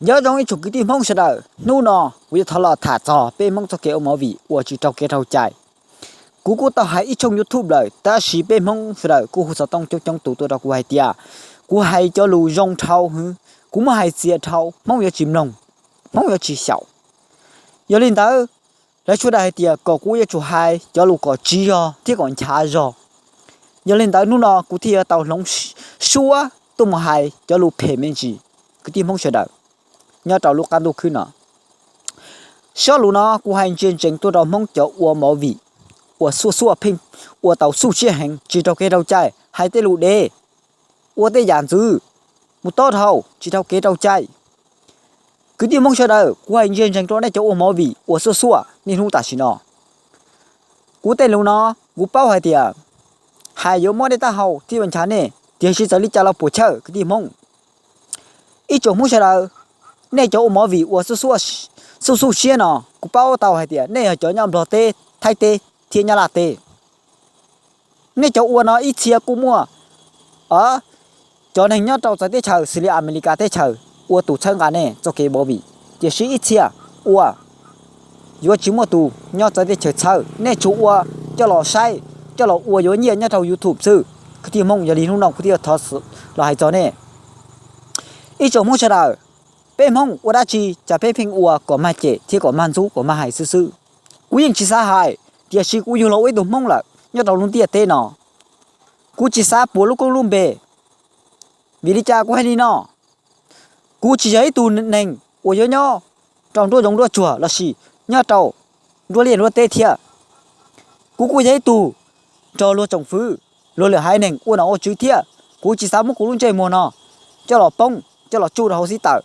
Nyob zoo ib tsoom kwv tij Hmoob sawv daws, hnub no kuv yuav thov los tham txog peb Hmoob txoj kev ua movie uas tsis raug kev raug cai. Kuv kuj tau hais ib tshooj YouTube lawm, tab sis peb Hmoob sawv daws kuj hu xov tooj coob coob tus tuaj rau kuv hais tias kuv hais cov lus zoo dhau hwv, kuv muab hais txias dhau, Hmoob yuav tsis mloog, Hmoob yuav tsis xyaum. Yog li ntawd, lawv sawv daws hais tias kom kuv yuav tsum hais cov lus kom tsiv zog thiab kom nchav zog. Yog li ntawd, hnub no kuv thiaj yuav tau hloov suab tuaj mus hais cov lus phem me ntsis, kwv tij Hmoob sawv daws, nyob rau lub qab ntuj khwb no. Suab lus no kuv hais ntsia ntsees tuaj rau Hmoob cov ua movie uas xuaj xuaj pheej ua tau xuj siab heev, tsis raug kev raug cai, hais tej lus dev, ua tej yam ntxwv, mus tob dhau, tsis raug kev raug cai. Kwv tij Hmoob sawv daws, kuv hais ntsia ntsees rau nej cov ua movie uas xuaj xuaj niaj hnub tam sim no. Kuv tej lus no, kuv paub hais tias hais yuav mob nej taub hau thiab yuav nchav nej, tiam sis txawm li cas los puas chawj kwv tij Hmoob. Ib tsoom Hmoob sawv daws, nej cov ua movie uas xuj xuaj siab no, kuv paub tau hais tias nej yog cov nyob Nplog teb, Thaib teb thiab Nyab Laj teb. Nej cov ua no ib txhia kuj muaj cov neeg nyob rau txawv teb chaws xws li Amelikas teb chaws ua tus txhawb nqa nej txoj kev movie, tiam sis ib txhia ua yuav tsis muaj tus nyob txawv teb chaws txhawb, nej tsuas ua coj los saib, coj los ua yuav nyiaj nyob rau YouTube xwb. Kwv tij Hmoob, yog li hnub no kuv thiaj thov los hais txog nej. Ib tsoom Hmoob sawv daws, peb Hmoob ua dab tsi cas peb pheej ua kom mag cem thiab kom mag ntxub kom mag hais xwb xwb. Kuv yeej tsis xav hais, tiam sis kuv yug los ua ib tug Hmoob lawm nyob rau lub ntiaj teb no, kuv tsis xav puas lub koob lub npe. Vim li cas kuv hais li no? Kuv tsis yog ib tug neeg uas yuav nyob rau nruab zoov nruab tsuag lossis nyob rau nruab liaj nruab teb thiab. Kuv kuj yog ib tug nrog luag tsoom fwv, luag lwm haiv neeg ua nom ua tswv thiab. Kuv tsis xav muab kuv lub ntsej muag no coj los poob, coj los tsuj rau hauv xib taws.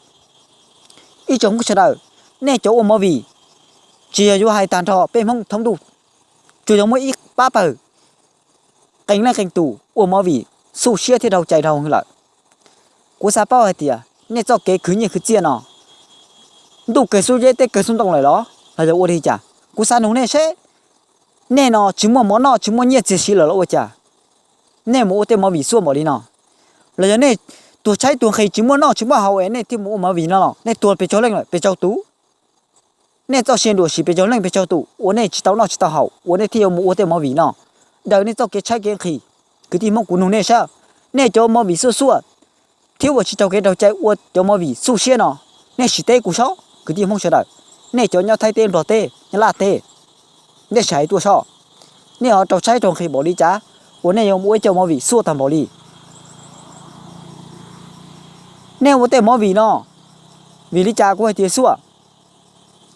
Ib tsoom Hmoob sawv daws, nej cov ua movie tsis yog yuav hais tag nrho peb Hmoob thoob ntuj, tsuas yog muaj ib pab pawg qee leej qee tus ua movie xuj siab thiab raug cai dhau hwv lawm. Kuv xav paub hais tias nej txoj kev khwv nyiaj khwv txiaj no, ntuj kawg xub zeb teb kawg xub ntoo lawm los los yog ua li cas? Kuv xav nug nej seb, nej no tsis muaj mov noj tsis muaj nyiaj txiag siv lawm los ua cas nej mus ua tej movie xuaj npaum li no? Los yog nej tuag tshaib tuag nqhis tsis muaj noj tsis muaj haus es nej thiaj mus ua movie no los nej tuag pes tsawg leej lawm, pes tsawg tus? Nej txoj sia nruam sim pes tsawg leej pes tsawg tus uas nej tsis tau noj tsis tau haus uas nej thiaj yuav mus ua tej movie no? Daws nej txoj kev tshaib kev nqhis, kwv tij Hmoob, kuv nug nej saib, nej cov movie xuaj xuaj thiab uas tsis raug kev raug cai ua cov movie xuj siab no, nej sim teb kuv saib kwv tij Hmoob sawv daws, nej cov nyob Thaib teb, Nplog teb, Nyab Laj teb, nej sim hais tuaj saib, nej ho raug tshaib raug nqhis npaum li cas uas nej yuav mus ua cov movie xuaj tag npaum li? Nej ua tej movie no, vim li cas kuv hais tias xuaj?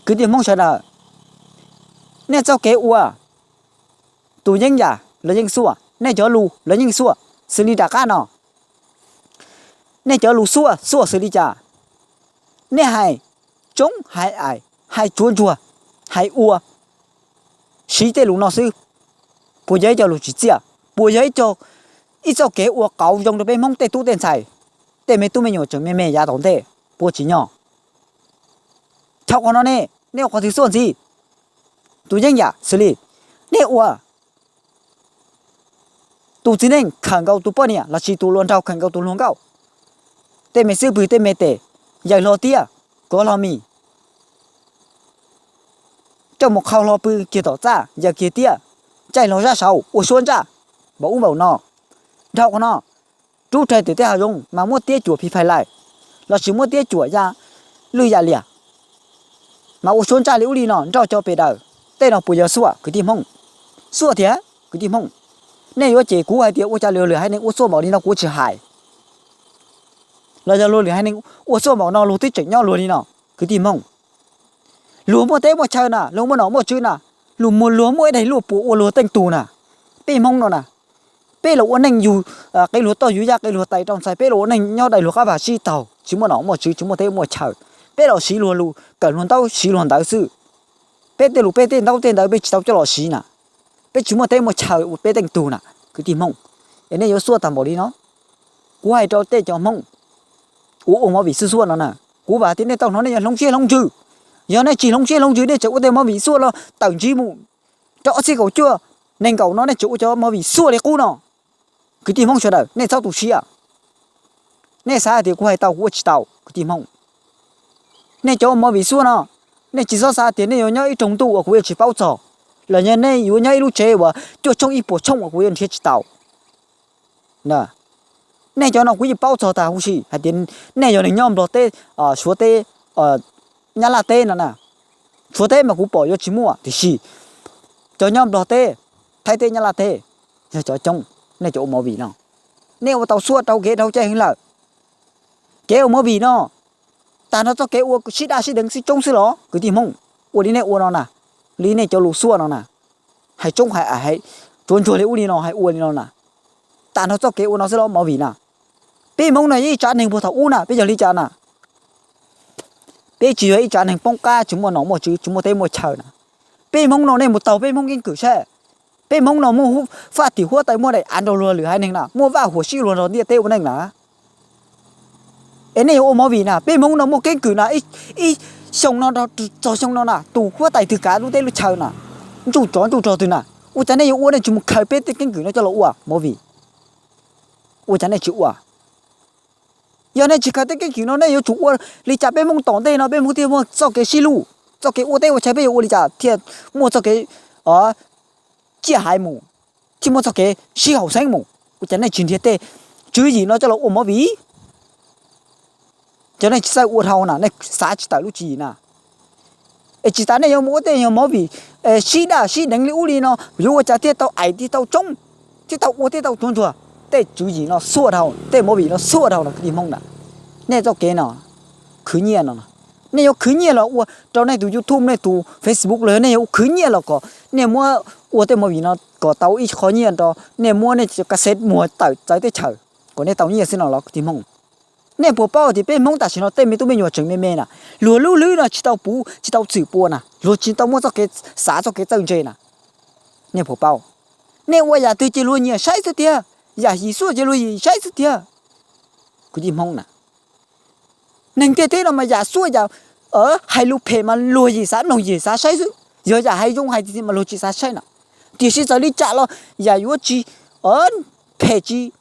Kwv tij Hmoob sawv daws, nej txoj kev ua, tus yeeb yam los yeej xuaj, nej cov lus los yeej xuaj, xws li nram qab no, nej cov lus xuaj xuaj xws li cas? Nej hais tsoob hais aim, hais tsuav ntsuag, hais ua, siv tej lus no xwb, puas yog ib co lus tsim txiaj? Puas yog ib co, ib txoj kev ua qauv zoo rau peb Hmoob tej tub tej ntxhais, tej me tub me nyuam tseem me me yav tom ntej? Puas tsim nyog? Dhau qhov no ne, nej ua qhov twg xuaj ntxiv? Tus yeeb yam xws li nej ua tus txiv neej khawm nkaus tus poj niam lossis tus hluas nraug khawm nkaus tus hluas nkauj, tej me xwb pwg tej me tes, yaws hlo tiab, kov hlo mis, coj mus qhau hlo pw kiag tom txaj, yaws kiag tiab, caij hlo zab saud ua suab ntsaj, npaum ub npaum no. Dhau qhov no, rub rhe tim tej hav zoov mas muab tiab cuam phi phais lais, lossis muab tiab cuam ya lwj ya liam, mas ua suab ntsaj li ub li no nrauj cov pes daws. Tej no puas yog xuaj kwv tij Hmoob? Xuaj tiag kwv tij Hmoob. Nej yuav cem kuv hais tias ua cas lwm haiv neeg ua xuaj npaum li no kuv tsis hais, los yog luag lwm haiv neeg ua xuaj npaum no luag twb tseem nyob luag li no kwv tij Hmoob. Luag muaj teb muaj chaw na, luag muaj nom muaj tswv na, luag muaj, luag muaj ib daim luaj puas ua luag teej tug na. Peb Hmoob no na, peb los ua neej yug qe luag toj yug yaj qe luag tais rau ntxhais, peb los ua neej nyob daim luag qab vag sib taug, tsis muaj nom muaj tswv, tsis muaj teb muaj chaw, peb los siv luag lus kawm luag ntaub siv luag ntawv xwb. Peb tej lus peb tej ntaub tej ntawv peb tsis tau coj los siv na, peb tsis muaj teb muaj chaw ua peb teej tug na kwv tij Hmoob. Es nej yuav xuaj tag npaum li no? Kuv hais rau tej cov Hmoob uas ua movie xuaj xuaj no na, kuv vam tias nej tau hnov nej yuav hloov siab hloov ntsws. Yog nej tsis hloov siab hloov ntsws nej tseem ua tej movie xuaj los tawm ntsiv mus rau ob txhiab kaum cuaj nees nkaum no nej tseem ua cov movie xuaj li qub no. Kwv tij Hmoob sawv daws nej txhob tu siab. Nej xav hais tias kuv hais tau kuv ua tsis tau kwv tij Hmoob. Nej cov ua movie xuaj no, nej tsis txhob xav tias nej yuav nyob ib rooj ntuj uas kuv yuav tsis paub txog, los yog nej yuav nyob ib lub tsev uas cuaj tshooj ib puas tshooj uas kuv yuav nrhiav tsis tau. Nej cov no kuv yeej paub txog tas huv si hais tias nej yog neeg nyob Nplog teb, Suav teb, Nyab Laj teb no na. Suav teb mas kuv pom yuav tsis muaj, tiam sis cov nyob Nplog teb, Thaib teb, Nyab Laj teb yog cov coob. Nej cov ua movie no, nej ua tau xuaj rau kev dhau caij heev lawm. Kev ua movie no, tag nrho txoj kev ua sib daj sib deev xwb coob xwb los kwv tij Hmoob? Ua li nej ua no na, li nej cov lus xuaj no na, hais tsoob hais, tsuav ntsuag li ub li no hais ua li no na, tag nrho txoj kev ua no xwb los movie na? Peb Hmoob no yog ib tsav neeg puag thaum ub na, peb yog li cas na? Peb tsis yog ib tsav neeg poob qab tsis muaj nom muaj tswv tsis muaj teb muaj chaw na. Peb Hmoob no nej mus taug peb Hmoob keeb kwm saib. Peb Hmoob no muaj faj tim huab tais muaj daim av nrog luag lwm haiv neeg na, muaj vaj huam sib luag nrog ntiaj teb ua neej na. Es nej yuav ua movie na, peb Hmoob no muaj keeb kwm na, ib xyoo no txog xyoo no na tus huab tais twg kav lub teb lub chaw na, ntsuj tsov ntsuj rog twg na, ua cas nej yuav ua nej tsis mus khaws peb tej keeb kwm no coj los ua movie? Ua cas nej tsis ua? Yog nej tsis khaws tej keeb kwm no nej yuav tsum ua li cas peb Hmoob tom ntej no peb Hmoob thiaj muaj txoj kev sib luj, txoj kev ua teb ua chaw peb yuav ua li cas thiaj muaj txoj kev ciaj haiv mus, thiaj muaj txoj kev sib haum xeeb mus? Ua cas nej tsis nrhiav tej tswv yim no coj los ua movie? Cov nej tsis txawj ua dhau na, nej xav tsis tawm lub tswv yim na. Es tsis tas nej yuav mus ua tej yog movie sib daj sib deev li ub li no, yuav ua cas thiaj tau aim thiaj tau tsoob, thiaj tau ua thiaj tau tsuav ntsuag? Tej tswv yim no xuaj dhau, tej movie no xuaj dhau no kwv tij Hmoob na. Nej txoj kev no khwv nyiaj no, nej yuav khwv nyiaj los ua rau nej tus YouTube, nej tus Facebook los yog nej yuav khwv nyiaj los kom nej muab ua tej movie no kom tau ib qho nyiaj rau nej muab nej cov cassette muag tawm txawv teb chaws kom nej tau nyiaj xwb no los kwv tij Hmoob? Nej puas paub tias peb Hmoob tam sim no tej me tub me nyuam tseem me me na, luag lub hlwb no tsis tau puv tsis tau txwm pua na, luag tsis tau muaj txoj kev xav txoj kev txawj ntse na. Nej puas paub? Nej ua yam twg ces luag nyiam saib xwb tiag, yam yim xuaj ces luag yim saib xwb tiag. Kwv tij Hmoob na, neeg ntiaj teb no mas yam xuaj yam hais lus phem mas luag yim xav mloog yim xav saib xwb, yog yam hais zoo hais tiag mas luag tsis xav saib na. Tiam sis txawm li cas los yam yuav tsis phem tsis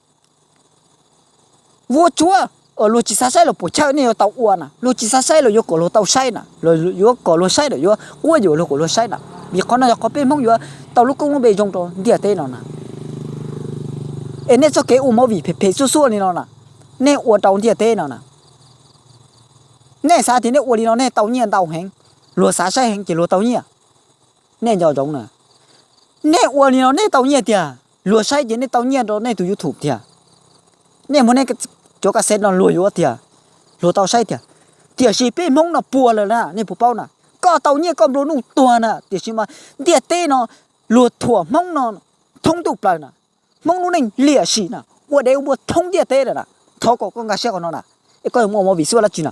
vuab tsuab, luag tsis xav saib los puas chawj nej yuav tau ua na, luag tsis xav saib los yuav kom luag tau saib na, yuav kom luag saib los yuav quab yuam luag kom luag saib na, vim qhov no yog qhov peb Hmoob yuav tau lub koob lub npe zoo rau ntiaj teb no na. Es nej txoj kev ua movie phem phem xuaj xuaj li no na, nej ua rau ntiaj teb no na, nej xav tias nej ua li no nej tau nyiaj ntau heev, luag xav saib heev ces luag tau nyiaj. Nej nco ntsoov na, nej ua li no nej tau nyiaj tiag, luag saib ces nej tau nyiaj rau nej tus YouTube tiag. Nej muab nej cov cassette no luag yuav tiag, luag tau saib tiag. Tiam sis peb Hmoob no puas lawm na, nej puas paub na? Koj tau nyiaj koj nplua nuj tuag na, tiam sis mas ntiaj teb no luag thuam Hmoob no thoob ntuj plaws na. Hmoob lub neej liam sim na, ua dev ua npua thoob ntiaj teb lawm na. Thov kom koj nkag siab qhov no na, es koj yuav mus ua movie xuaj dab tsi na?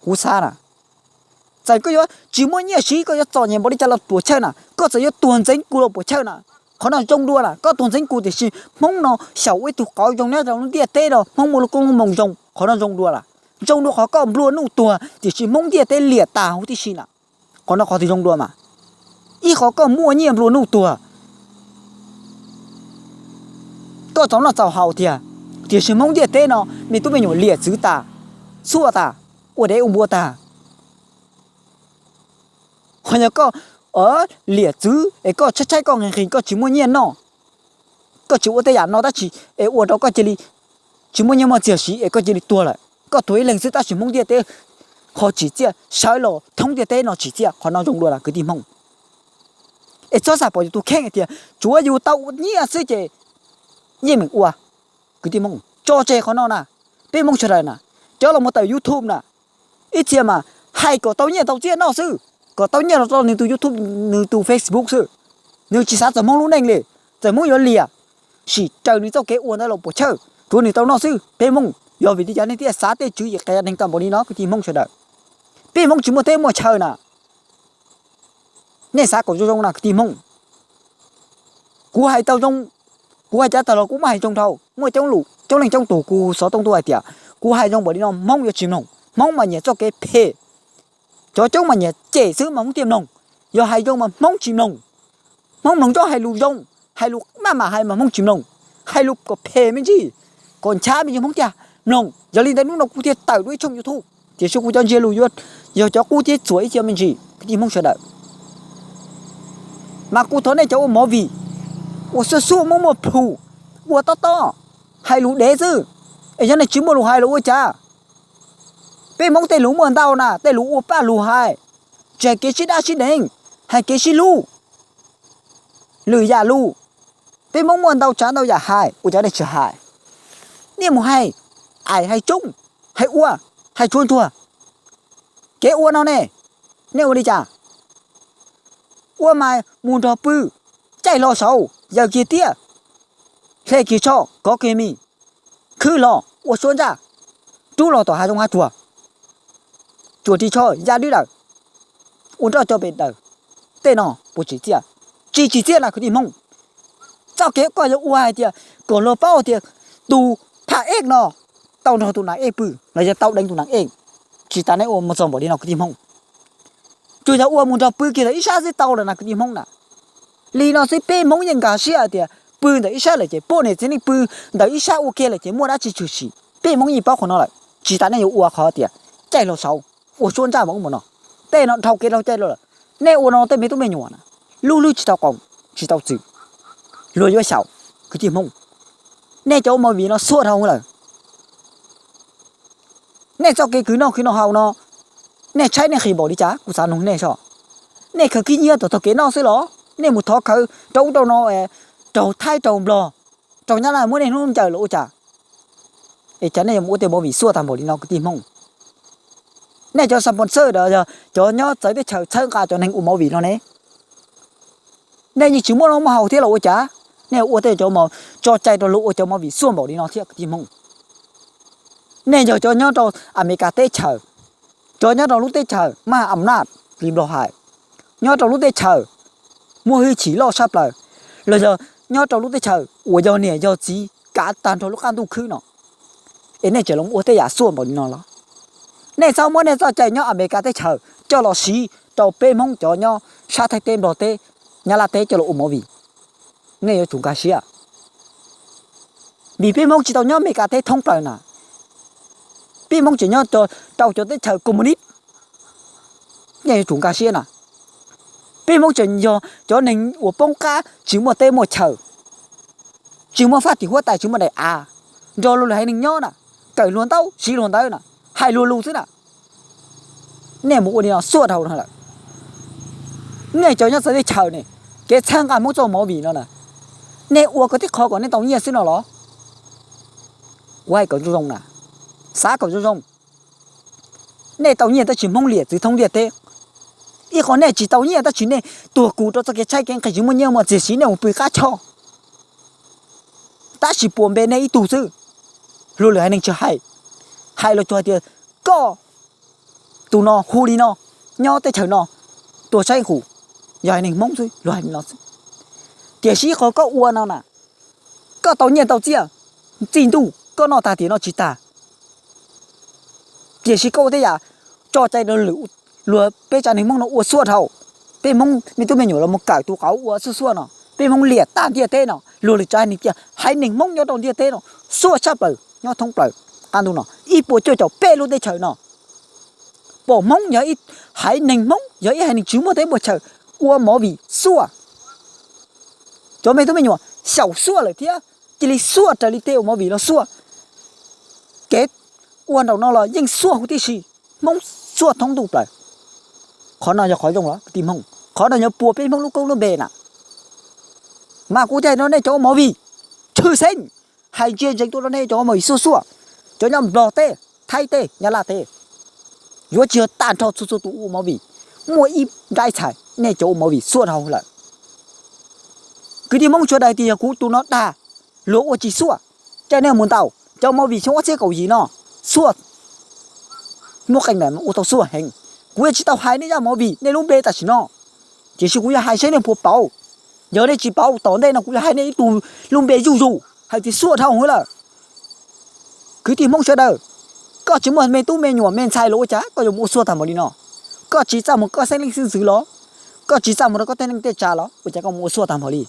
Kuv xav na, txawm koj yuav tsis muaj nyiaj siv, koj yuav txom nyem npaum li cas los puas chawj na, koj txawm yuav tuag ntxeev kuv los puas chawj na. Qhov no zoo dua na, koj tuag ntxeev kuv tiam sis Hmoob no xyaum ua ib tug qauv zoo nyob rau lub ntiaj teb no, Hmoob muaj lub koob lub moo zoo, qhov no zoo dua na. Zoo dua qhov koj nplua nuj tuag tiam sis Hmoob ntiaj teb liam tas huv tib si na. Qhov no qhov twg zoo dua mas? Ib qhov koj muaj nyiaj nplua nuj tuag, koj txaus noj txaus haus tiag, tiam sis Hmoob ntiaj teb no me tub me nyuam liam txwv tas, xuaj tas, ua dev ua npua tag. Ho yog koj liam txwv es koj tshaib tshaib koj nqhis nqhis koj tsis muaj nyiaj noj, koj tsis ua tej yam no tab sis es ua rau koj cia li tsis muaj nyiaj muaj txiag siv es koj cia li tuag lawm. Koj tuag ib leeg xwb tab sis Hmoob ntiaj teb ho tsim txiaj, sawv los thoob ntiaj teb no tsim txiaj, qhov no zoo dua los kwv tij Hmoob? Es txhob xav pom yus tus kheej tias tsuav yus tau nyiaj xwb ces yeej meem ua. Kwv tij Hmoob, tso tseg qhov no na. Peb Hmoob sawv daws na, cov los mus tawm YouTube na, ib txhia mas hais kom tau nyiaj tau txiaj noj xwb, kom tau nyiaj los rau nws tus YouTube, nws tus Facebook xwb, nws tsis xav txog Hmoob lub neej li. Txawm Hmoob yuav liam, sim raws nws txoj kev ua ntawd los puas chawj, tsuav nws tau noj xwb. Peb Hmoob, yog vim li cas nej thiaj xav tej tswv yim qias neeg tag npaum li no kwv tij Hmoob sawv daws? Peb Hmoob tsis muaj teb muaj chaw na. Nej xav kom zoo zoo na kwv tij Hmoob. Kuv hais tau zoo, kuv hais cav tag los kuv muab hais zoo dhau, muaj coob lus coob leej coob tus kuv xov tooj tuaj hais tias kuv hais zoo npaum li no Hmoob yuav tsis mloog, Hmoob mas nyiam txoj kev phem. Cov coob mas nyiam cem xwb mas Hmoob thiaj mloog. Yog hais zoo mas Hmoob tsis mloog. Hmoob mloog cov hais lus zoo, hais lus maj mam hais mas Hmoob tsis mloog. Hais lus kom phem me ntsis, kom nchav me ntsis Hmoob thiaj mloog. Yog li ntawd hnub no kuv thiaj tawm dua ib tshooj YouTube Tiam sis kuv cov ntsia lus yuav yog cov qub thiab txuas ib co me ntsis kwv tij Hmoob sawv daws. Mas kuv thov nej cov ua movie, ua xuaj xuaj muaj muaj plhus, ua tob tob, hais lus dev xwb, es yog nej tsis muaj lus hais los ua cas? Peb Hmoob tej lus muaj ntau na, tej lus ua paj lug hais, tsis hais kev sib dab sib deev, hais kev sib hlub, lwm yam lus. Peb Hmoob muaj ntau tsav ntau yam hais, ua cas nej tsis hais? Nej mus hais, aim hais tsoob, hais ua, hais tsuag ntsuag. Kev ua no ne, nej ua li cas? Ua mas mus nrog pw, caij hlo saud, yaws kiag tiab, hle kiag tsho, kov kiag mis, khwb hlo, ua suab ntsaj, rub los tom hav zoov hav tsuag, tsuas ris tsho ya dwb daws, ua nroj co pes daws. Tej no puas tsim txiaj? Tsis tsim txiaj na kwv tij Hmoob. Txoj kev koj yuav ua hais tias kom luag paub tias tus phaj ej no tau nrog tus nas ej pw los yog tau deev tus nas ej, tsis tas nej ua mus txog npaum li no kwv tij Hmoob. Tsuas yog ua mus nrog pw kiag ntawm ib sab xwb tau lawm na kwv tij Hmoob na. Li no xwb peb Hmoob yeej nkag siab hais tias pw ntawm ib sab lawm ces poj niam txiv neej pw ntawm ib sab ua kiag lawm ces muaj dab tsi tshwm sim, peb Hmoob yeej paub qhov no lawm. Tsis tas nej yuav ua qhov tias caij hlo saud, ua suab ntsaj mas ub mus no. Tej no dhau kev dhau cai los lawm. Nej ua no tej me tub me nyuam na, lub hlwb tsis tau qaum, tsis tau txwm, luag yuav xyaum kwv tij Hmoob. Nej cov ua movie no xuaj dhau lawm. Nej txoj kev khwv noj khwv noj haus no, nej tshaib nej nqhis npaum li cas kuv xav nug nej sob. Nej khaws khib nyiab tom tog kev noj xwb los nej mus thov khawv rau ub rau no, raug Thaib raug Nplog, raug Nyab Laj muab nej hnub ncaws los ua cas? Es cas nej yuav mus ua tej movie xuaj tag npaum li no kwv tij Hmoob? Nej cov sponsor los yog cov nyob txawv teb chaws txhawb nqa cov neeg ua movie no ne, nej yeej tsis muaj noj muaj haus thiab los ua cas? Nej ua tej cov tso cai rau luag ua cov movie xuaj npaum li no thiab kwv tij Hmoob. Nej yog cov nyob rau Amelikas teb chaws, cov nyob rau lub teb chaws maj am naj li Nplog hais, nyob rau lub teb chaws muaj hwj chim loj tshaj plaws, los yog nyob rau lub teb chaws uas yog niam yog txiv kav tag nrho lub qab ntuj khwb no, es nej tseem los ua tej yam xuaj npaum li no los? Nej txhob muab nej txoj cai nyob Amelikas teb chaws coj los siv rau peb Hmoob cov nyob sab Thaib teb Nplog teb Nyab Laj teb coj los ua movie. Nej yuav tsum nkag siab, vim peb Hmoob tsis tau nyob Amelikas teb thoob plaws na, peb Hmoob tseem nyob rau cov teb chaws komunist. Nej yuav tsum nkag siab na, peb Hmoob tseem yog cov neeg uas poob qab tsis muaj teb muaj chaw, tsis muaj faj tim huab tais tsis muaj daim av, nrog luag lwm haiv neeg nyob na, kawm luag ntaub siv luag ntawv na, hais luag lus xwb na. Nej mus ua li no xuaj dhau no lawm. Nej cov nyob txawv teb chaws ne, kev txhawb nqa Hmoob txoj movie no na, nej ua kom tib qho kom nej tau nyiaj xwb no los? Kuv hais kom zoo zoo na, xav kom zoo zoo. Nej tau nyiaj tab sis Hmoob liam txwv thoob ntiaj teb. Ib qho nej tsis tau nyiaj tab sis nej tuag kus rau txoj kev tshaib kev nqhis tsis muaj nyiaj muaj txiag siv nej mus pw qab choj. Tab sis puas npe nej ib tug xwb, luag lwm haiv neeg tsis hais. Hais los tsuas hais tias koj tus no hu li no, nyob teb chaws no, tuag tshaib qus, yog haiv neeg Hmoob xwb luag hais li no xwb. Tiam sis ib qho koj ua no na, koj tau nyiaj tau txiaj, txij ntuj koj noj tag tiam no tsis tag. Tiam sis koj ua tej yam tso cai rau lwm, luag peb tsav neeg Hmoob no ua xuaj dhau. Peb Hmoob me tub me nyuam los mus kawm tus qauv ua xuaj xuaj no, peb Hmoob liam tag ntiaj teb no, luag lwm tsav neeg tias haiv neeg Hmoob nyob rau ntiaj teb no xuaj tshaj plaws nyob thoob plaws qab ntuj no ib puas cuaj caum peb lub teb chaws no. Pom Hmoob yog ib, haiv neeg Hmoob yog ib haiv neeg tsis muaj teb muaj chaw ua movie xuaj. Cov me tub me nyuam xyaum xuaj lawm thiab, cia li xuaj raws li tej ua movie los xuaj. Kev ua nraum no los yeej xuaj huv tib si, Hmoob xuaj thoob ntuj plaws. Qhov no yog qhov zoo los kwv tij Hmoob? Qhov no yog puas peb Hmoob lub koob lub npe na. Mas kuv thiaj no nej cov ua movie tshwj xeeb, hais ntsia ntsees tuaj rau nej cov ua movie xuaj xuaj, cov nyob Nplog teb, Thaib teb, Nyab Laj teb, yuav tsis yog tag nrho txhua txhua tus ua movie. Muaj ib nraib txhais nej cov ua movie xuaj dhau lawm. Kwv tij Hmoob sawv daws tias yog kuv tus no dag, luag ua tsis xuaj, caij nej mus ntaus cov movie xyoo ob txhiab kaum yim no xuaj, muaj qee ntawm ua tau xuaj heev. Kuv yuav tsis tau hais nej zaj movie nej lub npe tam sim no, tiam sis kuv yuav hais saib nej puas pauv. Yog nej tsis pauv, tom ntej no kuv yuav hais nej ib tug lub npe zuj zus hais tias xuaj dhau heev lawm. Kwv tij Hmoob sawv daws, koj tsis muaj me tub me nyuam me ntxhais los ua cas koj yuav mus ua xuaj tag npaum li no? Koj tsis txaj muag koj xeeb leej xeeb ntxwv los? Koj tsis txaj muag rau koj tej neej tej tsa los ua cas koj mus ua xuaj tag npaum li?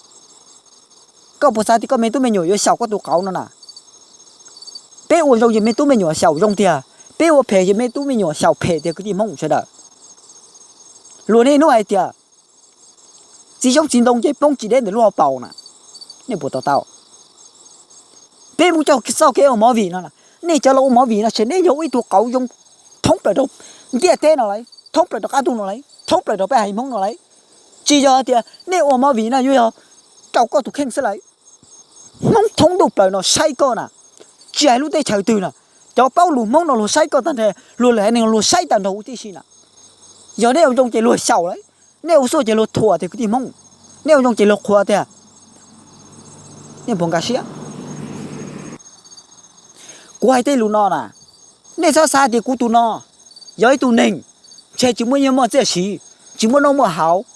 Koj puas xav tias koj me tub me nyuam yuav xyaum koj tus qauv no na? Peb ua zoo ces me tub me nyuam xyaum zoo tiag, Peb ua phem ces me tub me nyuam xyaum phem tiag kwv tij Hmoob sawv daws. Luag niaj hnub hais tias txiv xyoob txiv ntoo ces poob tsis deb ntawm lub hauv paus na, nej puas to taub? Peb mus coj txoj kev ua movie no, nej cov los ua movie no ces nej yog ib tug qauv zoo thoob plaws rau ntiaj teb no lawm, thoob plaws rau qab ntuj no lawm, thoob plaws rau peb haiv Hmoob no lawm. Tsis yog tias nej ua movie no yuav yog rau koj tus kheej xwb lawm. Hmoob thoob ntuj plaws no saib koj na, tsis hais lub teb chaws twg na, cov paub lus Hmoob no luag saib koj tag nrho, luag lwm haiv neeg luag saib tag nrho huv tib si na. Yog nej ua zoo ces luag xyaum lawm, nej ua xuaj ces luag thuam tiag kwv tij Hmoob, nej ua zoo ces luag qhuas tiag. Nej puas nkag siab? Kuv hais tej lus no na, nej txhob xav tias kuv tus no yog ib tug neeg ntshe tsis muaj nyiaj muaj txiaj siv, tsis muaj noj muaj haus,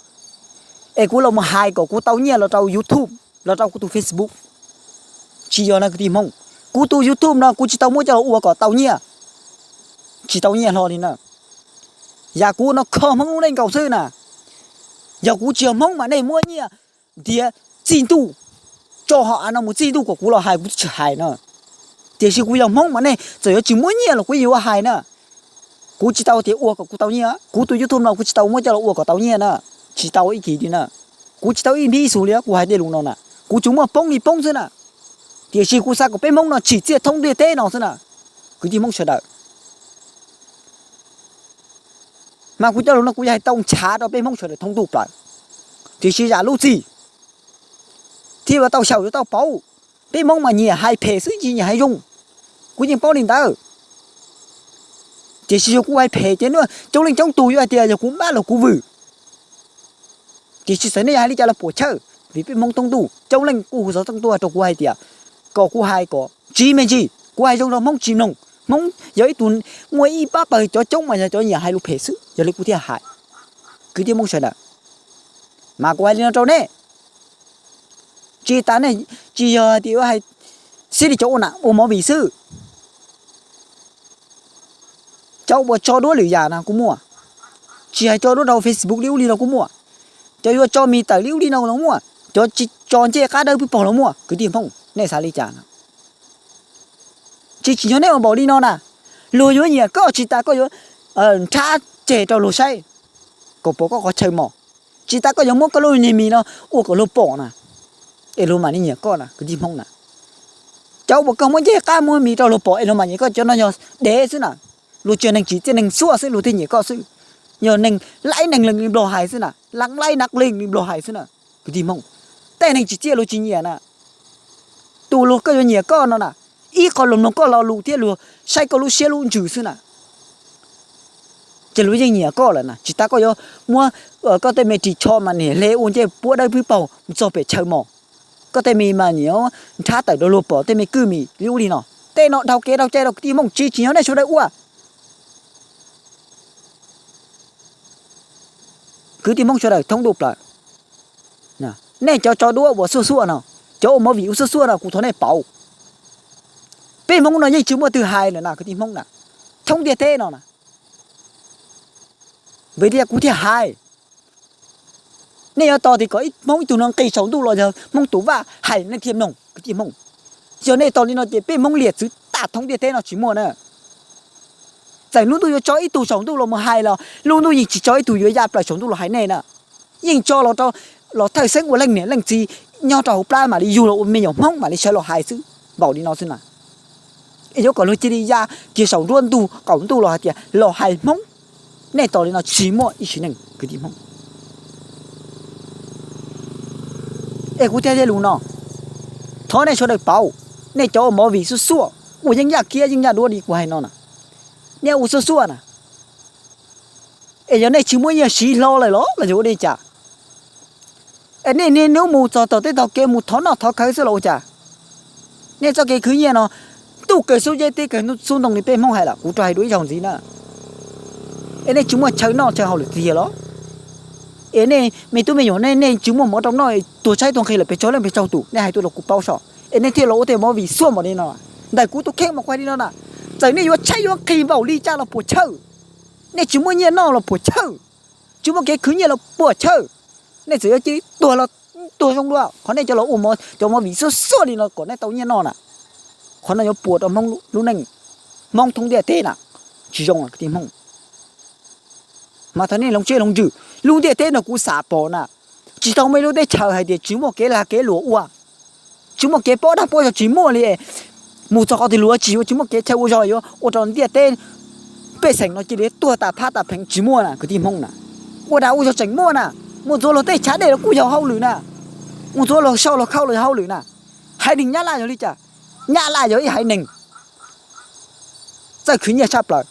es kuv los mus hais kom kuv tau nyiaj los rau YouTube, los rau kuv tus Facebook. Tsis yog no kwv tij Hmoob, kuv tus YouTube no kuv tsis tau muab coj los ua kom tau nyiaj, tsis tau nyiaj hlo li na. Yam kuv no kho Hmoob lub neej nkaus xwb na. Yog kuv tsis yog Hmoob mas nej muab nyiaj ntiav txij ntuj tso hom av no mus txij ntuj kom kuv los hais kuv twb tsis hais na. Tiam sis kuv yog Hmoob mas nej txawm yuav tsis muab nyiaj los kuv yeej yuav hais na. Kuv tsis tau tias ua kom kuv tau nyiaj, kuv tus YouTube no kuv tsis tau muab coj los ua kom tau nyiaj na, tsis tau ib kis li na. Kuv tsis tau ib npib ib xus li kuv hais tej lus no na, kuv tsuas muaj poob li poob xwb na. Tiam sis kuv xav kom peb Hmoob no tsim txiaj thoob ntiaj teb no xwb na, kwv tij Hmoob sawv daws. Mas kuv cov lus no kuv yog hais tau ntshav rau peb Hmoob sawv daws thoob ntuj plaws, tiam sis zam lub txim thiaj yuav tau xyaum yuav tau pauv. Peb Hmoob mas nyiam hais phem xwb tsis nyiam hais zoo, kuv yeej paub li ntawd. Tiam sis yog kuv hais phem ces coob leej coob tus yuav hais tias yog kuv npab los kuv vwm. Tiam sis txawm nej yog hais li cas los puas chawj, vim peb Hmoob thoob ntuj coob leej kuj hu xov tooj tuaj rau kuv hais tias kom kuv hais kom tsiv me ntsis, kuv hais zoo rau Hmoob tsis mloog. Hmoob yog ib tug muaj ib pab pawg cov coob mas yog cov nyiam hais lus phem xwb, yog li kuv thiaj hais. Kwv tij Hmoob sawv daws, mas kuv hais li no rau nej, tsis tas nej, tsis yog tias yuav hais xib li cov ua nam ua movie xwb. Cov uas tso duab lwm yam no kuj muaj, tsis hais tso duab rau Facebook li ub li no kuj muaj, cov yuav tso mis tawm li ub li no los muaj, cov tso ncej qab dawb pwb paug los muaj. Kwv tij Hmoob, nej xav li cas no? Tsis tsim nyog nej ua npaum li no na. Luag yuav nyiam koj tsis tas koj yuav nrhab ceg rau luag saib kom pom koj qhov chaw mos, tsis tas koj yuav muab koj lub niag mis no ua kom luag pom na, es luag mam li nyiam koj na kwv tij Hmoob na. Cov uas koj muab ncej qab muab mis rau luag pom es luag mam nyiam koj cov no yog dev xwb na. Luag tsis yog neeg tsim txiaj, neeg xuaj xwb luag thiaj nyiam koj xwb. Yog neeg laib neeg lees li Nplog hais xwb na, laib laib nab lees li Nplog hais xwb na. Kwv tij Hmoob, tej neeg tsim txiaj luag tsis nyiam na. Tus luag koj yuav nyiam koj no na, ib qho luag mloog koj lo lus thiab luag saib koj lub siab lub ntsws xwb na, ces luag yeej nyiam koj lawm na. Tsis tas koj yuav muab koj tej me ris tsho mas niam hle ua ncej puab dawb pwb paug mus txog pem chaw mos, koj tej me mas niam nrhab tawm rau luag pom tej me kwj mis li ub li no. Tej no dhau kev dhau cai rau kwv tij Hmoob, tsis tsim nyog nej sawv daws ua. Kwv tij Hmoob sawv daws thoob ntuj plaws, nej cov tso duab uas xuaj xuaj no, cov ua movie ua xuaj xuaj no kuv thov nej pauv. Peb Hmoob no yeej tsis muaj twg hais lawm na kwv tij Hmoob na, thoob ntiaj teb no na. Vim li cas kuv thiaj hais? Nej yuav tos tias kom Hmoob ib tug no nqis saum ntuj los yog Hmoob tus vaj hais nej thiaj mloog kwv tij Hmoob. Yog nej tos li no ces peb Hmoob liam txwv tag thoob ntiaj teb no tsis muaj na. Txawm lub ntuj yuav tso ib tug saum ntuj los mus hais los lub ntuj yeej tsis tso ib tug yuav ya plaws saum ntuj los hais nej na. Yeej tso los rau los thawj xeeb ua leej niam leej txiv nyob rau hauv plab mam li yug los ua me nyuam Hmoob mam li sawv los hais xwb, npaum li no xwb na. Es yuav kom luag cia li ya kiag saum nruab ntug qaum ntuj los hais tias los hais Hmoob. Nej tos li no tsis muaj ib sim neej kwv tij Hmoob. Es kuv thiaj hais lus no, thov nej sawv daws pauv, nej cov ua movie xuaj xuaj, ua yeeb yaj kiab yeeb yaj duab li kuv hais no na, nej ua xuaj xuaj na, es yog nej tsis muaj nyiaj siv hlo lawm los los yog ua li cas? Es nej niaj hnub mus txog tom tej tog kev mus thov noj thov khawv xwb los ua cas? Nej txoj kev khwv nyiaj no ntuj kawg xub zeb teb kawg xub ntoo li peb Hmoob hais lawm, kuv rov hais dua ib zaug ntxiv na. Es nej tsis muaj chaw noj chaw haus lawm tiag los? Es nej me tub me nyuam nej, nej tsis muaj mov rau noj, tuag tshaib tuag nqhis lawm pes tsawg leej pes tsawg tus, nej hais tuaj rau kuv paub saib. Es nej thiaj los ua tej movie xuaj npaum li no. Ntawm kuv tus kheej mas kuv hais li no na, txawm nej yuav tshaib yuav nqhis npaum li cas los puas chawj, nej tsis muaj nyiaj noj los puas chawj, tsis muaj kev khwv nyiaj los puas chawj, nej txawm yuav cia li tuag los tuag zoo dua. Qhov nej cov los ua cov movie xuaj xuaj li no kom nej tau nyiaj noj na, qhov no yuav puas rau Hmoob lub neej, Hmoob thoob ntiaj teb na. Tsis zoo kwv tij Hmoob. Mas thov nej hloov siab hloov ntsws, lub ntiaj teb no kuv xav pom na, tsis tau muaj ib lub teb chaws hais tias tsis muaj kev lag kev luam ua, tsis muaj kev pob dag pob zog tsis muaj li. Mus txog qhov twg luag tsis yuav, tsis muaj kev chaw ua zog yuav ua rau ntiaj teb pej xeem no cia li tuag tas phab tas pheej tsis muaj na kwv tij Hmoob na. Ua dag ua zog tseem muaj na, mus ntxuav luag tej chav dej los kuj yog hauj lwm na, mus ntxuav luag sau luag khau los yog hauj lwm na. Haiv neeg Nyab Laj yog li cas? Nyab Laj yog ib haiv neeg txawj khwv nyiaj tshaj plaws,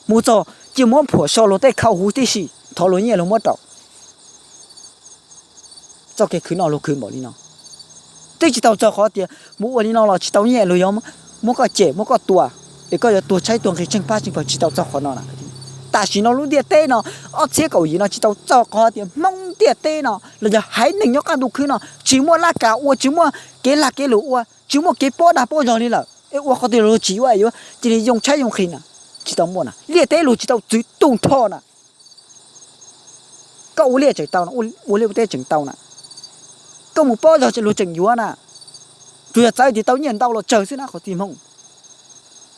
mus txog cia muab phuam so luag tej khau huv tib si, thov luag nyiaj luag muab rau. Txoj kev khwv noj luag khwv npaum li no, twb tsis tau txog qhov tias mus ua li no los tsis tau nyiaj luag yuav muab koj cem muab koj tua, es koj yuav tuag tshaib tuag nqhis tsheej pab tsheej pawg, tsis tau txog qhov no na. Tam sim no lub ntiaj teb no, ob txhiab kaum yim no tsis tau txog qhov tias Hmoob ntiaj teb no los yog haiv neeg nyob qab ntuj khwb no tsis muaj laj kam ua, tsis muaj kev lag kev luam ua, tsis muaj kev pob dag pob zog li lawm es ua qhov twg los tsis yuav, yuav cia li yoo tshaib yoo nqhis na. Tsis tau muaj na, liaj teb luag tsis tau txwv tu nrho na. Koj ua liaj tseem tau, ua liaj ua teb tseem tau na, koj mus pob zog luag tseem yuav na. Tsuas yog txawv tias tau nyiaj ntau los tsawg xwb na kwv tij Hmoob.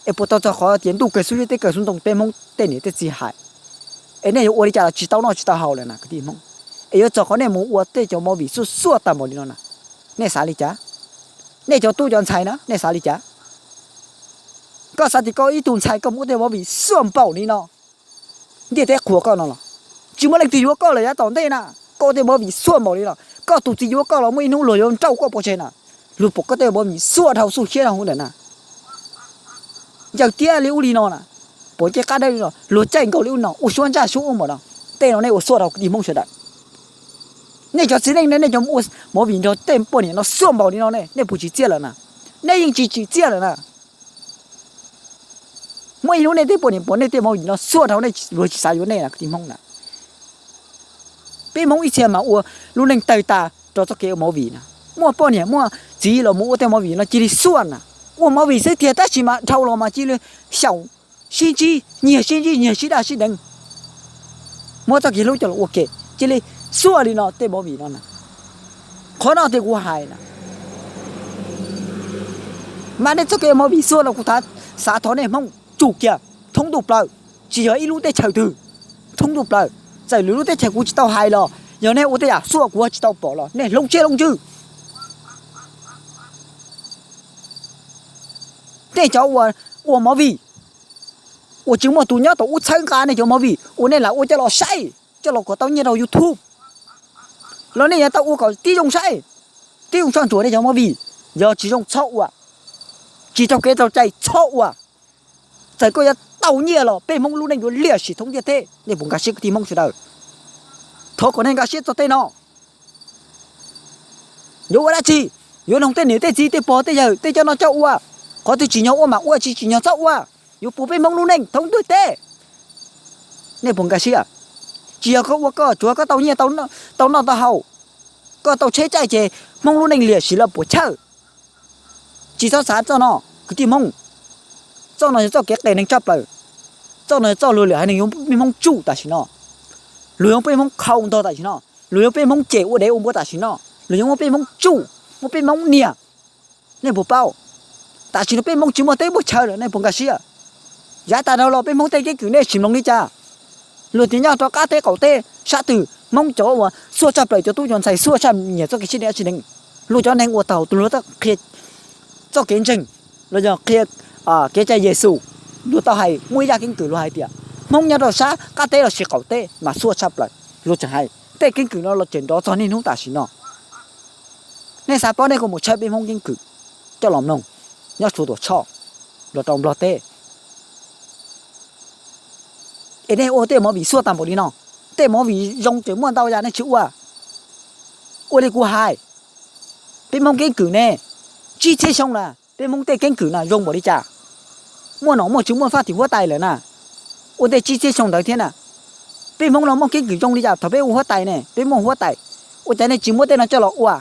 Es puas tau txog qhov tias ntuj kawg xub zeb teb kawg xub ntoo peb Hmoob tej niam tej txiv hais, es nej yuav ua li cas los tsis tau noj tsis tau haus lawm na kwv tij Hmoob. Es yuav txog qhov nej mus ua tej cov movie xuaj xuaj tag npaum li no na, nej xav li cas? Nej cov tub cov ntxhais na nej xav li cas? Koj xav tias koj ib tug ntxhais koj mus ua tej movie xuaj npaum li no, ntiaj teb qhuas koj no los tsis muaj leej twg yuav koj lawm yav tom ntej na. Koj ua tej movie xuaj npaum li no, koj tus txiv yuav koj los muaj ib hnub luag yuav nrauj koj pov tseg na. Luag pom koj tej movie xuaj dhau xuj siab rau hauv ntawm na. Yawg tiab li ub li no na, pom ncej qab dawb li no, luag caij nkaus li ub no, ua suab ntsaj suab ub npaum no. Tej no nej ua xuaj rau kwv tij Hmoob sawv daws. Nej cov txiv neej ne, nej cov ua movie nrog tej poj niam no xuaj npaum li no ne, nej puas tsim txiaj lawm na? Nej yeej tsis tsim txiaj lawm na. Muaj ib hnub nej tej poj niam pom nej tej movie no xuaj rau nej, luag tsis xav yuav nej na kwv tij Hmoob na. Peb Hmoob ib txhia mas ua lub neej tawg tas rau txoj kev ua movie na. Muaj poj niam muaj txiv los mus ua tej movie no cia li xuaj na. Ua movie xwb tiag tab sis mas dhau los mas cia li xyaum sib ntsib, nyiag sib ntsib, nyiag sib daj sib deev, muab txoj kev hlub coj los ua ke, cia li xuaj li no tej movie no na. Qhov no tias kuv hais na, mas nej txoj kev movie xuaj no kuv xav thov nej Hmoob tsum kiag thoob ntuj plaws, tsis yog ib lub teb chaws twg, thoob ntuj plaws. Txawm lwm lub teb chaws kuv tsis tau hais los yog nej ua tej yam xuaj kuv tsis tau pom los nej hloov siab hloov ntsws. Nej cov ua movie uas tsis muaj tus nyob tom ub txhawb nqa nej cov movie uas nej lam ua coj los saib, coj los kom tau nyiaj rau YouTube los nej yuav tau ua kom tib zoo saib, tib zoo soj ntsuam nej cov movie. Yog tsis zoo txhob ua, tsis raug kev raug cai txhob ua. Txawm koj yuav tau nyiaj los peb Hmoob lub neej yuav liam sim thoob ntiaj teb. Nej puas nkag siab kwv tij Hmoob sawv daws? Thov kom nej nkag siab txog tej no. Yuav ua dab tsi? Yuav noog tej niam tej txiv tej pog tej yawg tej coj noj coj ua. Qhov twg tsim nyog ua mas ua, tsis tsim nyog txhob ua. Yuav puas peb Hmoob lub neej thoob ntiaj teb. Nej puas nkag siab? Tsis yog koj ua koj tsuav koj tau nyiaj tau noj tau haus, koj tau tsheb caij ces Hmoob lub neej liam sim los puas chawj? Tsis txhob xav txoj no kwv tij Hmoob. Txoj no yog txoj kev qias neeg tshaj plaws. Txoj no yog txoj luag lwm haiv neeg yuav peb Hmoob tsuj tam sim no. Luag yuav peb Hmoob khau ntog tam sim no. Luag yuav peb Hmoob cem ua dev ua npua tam sim no. Luag yuav muab peb Hmoob tsuj, muab peb Hmoob nias. Nej puas paub? Tam sim no peb Hmoob tsis muaj teb muaj chaw lawm, nej puas nkag siab? Yav tas dhau los peb Hmoob tej keeb kwm nej sim mloog li cas? Luag tias nyob rau qab teb qaum teb sab twg Hmoob cov uas xuaj tshaj plaws cov tub cov ntxhais xuaj tshaj nyiam txoj kev sib deb sib deev. Luag cov neeg uas thaum twg luag tau qhia txoj kev ntseeg los yog qhia kev cai Yexus, luag tau hais muaj ib yam keeb kwm luag hais tias Hmoob nyob rau sab qab teb los sis qaum teb mas xuaj tshaj plaws. Luag tseem hais tej keeb kwm no los tseem nrov txog niaj hnub tam sim no. Nej xav paub nej kuj mus tshawb peb Hmoob keeb kwm coj los mloog nyob Suav Tuam Tshoj los rau Nplog teb. Es nej ua tej movie xuaj tag npaum li no, tej movie zoo tseem muaj ntau yam nej tsis ua. Ua li kuv hais, peb Hmoob keeb kwm ne, tsib txhiab xyoo na peb Hmoob tej keeb kwm na zoo npaum li cas? Muaj nom muaj tswv muaj faj tim huab tais lawm na. Ua ntej tsib txhiab xyoo ntawd thiab na, peb Hmoob no muaj keeb kwm zoo li cas thaum peb ua huab tais ne, peb muaj huab tais, ua cas nej tsis muab tej no coj los ua?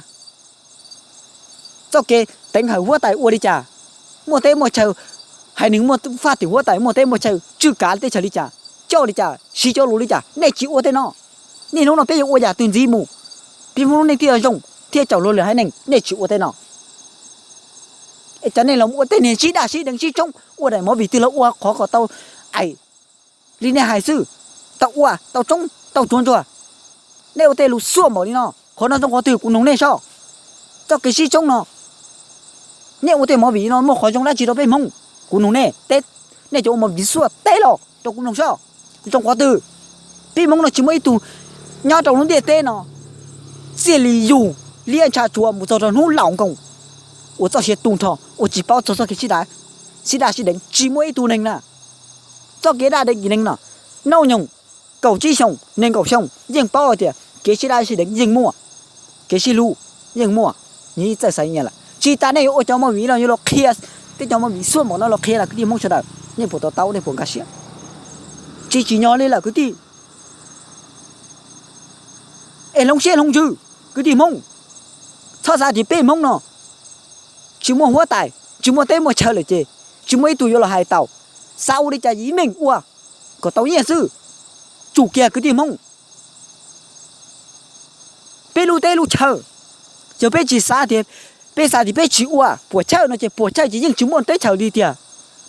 Txoj kev teev hawm huab tais ua li cas? Muaj teb muaj chaw, haiv neeg muaj faj tim huab tais, muaj teb muaj chaw tswj kav teb chaws li cas, coj li cas, siv cov lus li cas, nej tsis ua tej no. Niaj hnub no peb yuav ua yam twg ntxiv mus, peb Hmoob lub neej thiaj zoo thiaj caum luag lwm haiv neeg, nej tsis ua tej no. Es cov nej los ua tej niag sib daj sib deev sib tshoob, ua daim movie twg los ua qhov kom tau qais li nej hais xwb, tau ua tau tsoob tau tsuav ntsuag. Nej ua tej lus xuaj npaum li no, qhov no zoo qhov twg kuv nug nej soj. Txoj kev sib tsoob no, nej ua tej movie no muaj qhov zoo dab tsi rau peb Hmoob? Kuv nug nej, nej cov ua movie xuaj teb los rau kuv mloog soj, zoo qhov twg? Peb Hmoob no tsis muaj ib tug nyob rau lub ntiaj teb no txij li yug liab ntsha tshuav mus txog rau hnub laus nkoos, ua txoj sia tu nrho, ua tsis paub txog txoj kev sib daj sib deev, tsis muaj ib tug neeg na. Txoj kev daj deev neeg no, nauj nyoog kaum tsib xyoos nees nkaum xyoo yeej paub hais tias kev sib daj sib deev yeej muaj, kev sib hlub yeej muaj. Nws ib txawj xaiv nyias lawm, tsis tas nej yuav ua cov movie no yuav los qhia, tej cov movie xuaj npaum no los qhia los kwv tij Hmoob sawv daws nej puas to taub, nej puas nkag siab? Tsis tsim nyog li lawm kwv tij. Es hloov siab hloov ntsws kwv tij Hmoob, txhob xav tias peb Hmoob no tsis muaj huab tais tsis muaj teb muaj chaw lawm ces tsis muaj ib tug yuav los hais tau. Xav ua li cas yeej meem ua kom tau nyiaj xwb. Tsum kiag kwv tij Hmoob, peb lub teb lub chaw, yog peb tsis xav tias, peb xav tias peb tsis ua puas chawj no ces puas chawj ces yeej tsis muaj teb chaws li tiag.